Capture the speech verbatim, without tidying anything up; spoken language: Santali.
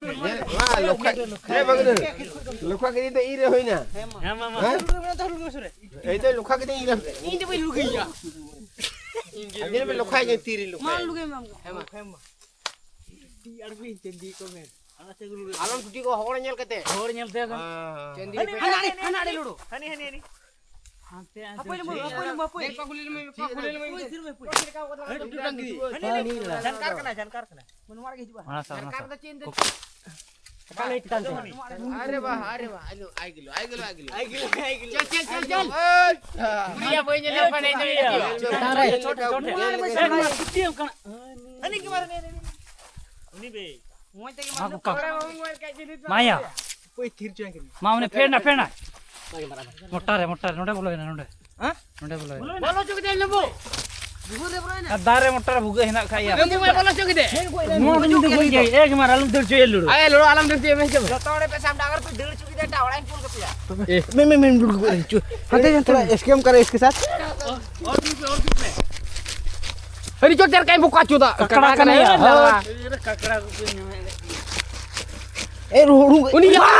ᱧᱮᱞ, ᱢᱟ, ᱞᱚᱠᱷᱟ, ᱦᱮᱸ, ᱵᱟᱝ, ᱞᱚᱠᱷᱟ ᱠᱤᱫᱤᱧ ᱫᱚ ᱤᱧ ᱨᱮ ᱦᱩᱭᱱᱟ᱾ ᱦᱮᱸ, ᱢᱟ, ᱢᱟ᱾ ᱦᱮᱸ? ᱤᱧ ᱫᱚ ᱵᱟᱹᱧ ᱞᱩᱜᱟᱹᱭᱟ᱾ ᱧᱮᱞ ᱢᱮ, ᱞᱚᱠᱷᱟ ᱜᱮ ᱛᱤᱨᱮ ᱞᱚᱠᱷᱟ᱾ ᱢᱟ, ᱞᱩᱜᱟᱹᱭ ᱢᱮ ᱟᱢ ᱜᱮ᱾ ᱦᱮᱸ, ᱢᱟ᱾ ᱦᱮᱸ, ᱢᱟ᱾ ᱟᱞᱚᱢ ᱪᱩᱴᱤ ᱠᱚ ᱦᱚᱲ ᱧᱮᱞ ᱠᱟᱛᱮ᱾ ᱦᱚᱲ ᱧᱮᱞ ᱛᱮ᱾ ᱦᱮᱸ᱾ ᱦᱟᱱᱟ ᱟᱲᱮ, ᱦᱟᱱᱟ ᱟᱲᱮ ᱞᱩᱲᱩ᱾ ᱦᱟᱹᱱᱤ, ᱦᱟᱹᱱᱤ, ᱦᱟᱹᱱᱤ᱾ ᱦᱟᱯᱳᱭ ᱞᱮᱢ, ᱦᱟᱯᱳᱭ ᱞᱮᱢ, ᱦᱟᱯᱳᱭ᱾ ᱦᱟᱹᱱᱤ, ᱦᱟᱹᱱᱤ, ᱦᱟᱹᱱᱤ᱾ ᱡᱷᱟᱱᱠᱟᱨ ᱠᱟᱱᱟ, ᱡᱷᱟᱱᱠᱟᱨ ᱠᱟᱱᱟ᱾ ᱱᱚᱣᱟ ᱨᱮᱜᱮ ᱦᱤᱡᱩᱜᱼᱟ᱾ ᱚᱱᱟ ᱥᱟᱶ, ᱚᱱᱟ ᱡᱷᱟᱱᱠᱟᱨ ᱥᱟᱶ᱾ ᱫᱚ ᱪᱮᱫ ᱮᱢ ᱫᱮᱠᱷᱟᱣᱟ? ᱚᱠᱟ ᱞᱟᱹᱭ ᱪᱮᱛᱟᱱ ᱛᱮ? ᱟᱨᱮ ᱵᱟᱦ, ᱟᱨᱮ ᱵᱟᱦ, ᱟᱭ ᱜᱤᱞᱳ, ᱟᱭ ᱜᱤᱞᱳ, ᱟᱭ ᱜᱤᱞᱳ, ᱟᱭ ᱜᱤᱞᱳ᱾ ᱟᱭ ᱜᱤᱞᱳ, ᱟᱭ ᱜᱤᱞᱳ᱾ ᱪᱚᱞ, ᱪᱚᱞ, ᱪᱚᱞ, ᱪᱚᱞ᱾ ᱟᱪᱪᱷᱟ᱾ ᱵᱩᱲᱤᱭᱟ ᱵᱟᱹᱧ ᱧᱮᱞ ᱧᱟᱢ ᱠᱟᱱᱟ, ᱤᱧ ᱫᱚ ᱪᱮᱛᱟᱱ ᱨᱮ, ᱪᱷᱳᱴ, ᱪᱷᱳᱴ, ᱪᱷᱳᱴ᱾ ᱦᱟᱹᱱᱤ ᱜᱮ ᱢᱟᱨᱮ, ᱦᱟᱹᱱᱤ, ᱦᱟᱹᱱᱤ᱾ ᱩᱱᱤ ᱵᱮ᱾ ᱢᱚᱡᱽ ᱛᱮᱜᱮ ᱢᱟ ᱢᱟᱨᱮ᱾ ᱠᱚᱠᱟ᱾ ᱢᱟᱭᱟ᱾ ᱚᱠᱚᱭ ᱛᱷᱤᱨ ᱪᱚᱭ ᱠᱟᱱᱟ? ᱢᱟ ᱩᱱᱤ ᱯᱷᱮᱰ ᱱᱟ, ᱯᱷᱮᱰ ᱱᱟ᱾ ᱢᱚᱴᱟ ᱨᱮ, ᱢᱚᱴᱟ ᱨᱮ, ᱱᱚᱰᱮ ᱵᱚᱞᱚᱭᱮᱱᱟ, ᱱᱚᱰᱮ᱾ ᱦᱮᱸ? ᱱᱚᱰᱮ ᱵᱚᱞᱚᱭᱮᱱᱟ᱾ ᱵᱚᱞᱚ ᱦᱚᱪᱚ ᱠᱮᱫᱮᱭᱟ ᱞᱮᱢᱵᱩ᱾ ᱟᱨ ᱫᱟᱨᱮ ᱢᱚᱴᱟ ᱨᱮ ᱵᱷᱩᱜᱟᱹᱜ ᱦᱮᱱᱟᱜ ᱠᱷᱟᱡ ᱭᱟ᱾ ᱞᱮᱢᱵᱩ ᱢᱟᱭ ᱵᱚᱞᱚ ᱦᱚᱪᱚ ᱠᱮᱫᱮ᱾ ᱱᱚᱣᱟ ᱫᱚ ᱤᱧ ᱫᱚ ᱵᱟᱹᱧ ᱤᱭᱟᱹᱭᱟ᱾ ᱮᱠ ᱢᱟᱨ ᱟᱞᱚᱢ ᱫᱟᱹᱲ ᱦᱚᱪᱚᱭᱟ ᱞᱩᱲᱩ᱾ ᱟᱭ ᱞᱩᱲᱩ ᱟᱞᱚᱢ ᱫᱟᱹᱲ ᱦᱚᱪᱚᱭᱟ, ᱢᱮᱱ ᱦᱚᱪᱚ ᱢᱮ᱾ ᱡᱚᱛᱚ ᱦᱚᱲ ᱯᱮ ᱥᱟᱢ ᱰᱟᱝᱜᱟᱨ ᱯᱮ ᱫᱟᱹᱲ ᱦᱚᱪᱚ ᱠᱮᱫᱟ, ᱮᱴᱟᱜ ᱚᱲᱟᱜ ᱤᱧ ᱠᱩᱞ ᱠᱟᱯᱮᱭᱟ᱾ ᱮ, ᱢᱮ, ᱢᱮ, ᱢᱮ, ᱢᱮ, ᱢᱮ, ᱪᱚ᱾ ᱦᱟᱱᱛᱮ, ᱦᱟᱱᱛᱮ᱾ ᱛᱷᱚᱲᱟ ᱮᱥᱠᱮᱢ ᱠᱟᱨᱮ, ᱤᱥᱠᱮ ᱥᱟᱛᱷ᱾ ᱚᱨ ᱛᱩᱞ ᱯᱮ, ᱚᱨ ᱛᱩᱞ ᱯᱮ᱾ ᱟᱹᱰᱤ ᱪᱚᱴ ᱪᱟᱨ ᱠᱟᱭ ᱵᱚᱠᱟ ᱪᱚᱫᱟ᱾ ᱠᱟᱠᱲᱟ ᱠᱟᱱᱟ ᱭᱟ᱾ ᱦᱳᱭ᱾ ᱮ, ᱨᱩ-, ᱨᱩ-, ᱩᱱᱤ ᱭᱟ᱾ ᱵᱟ!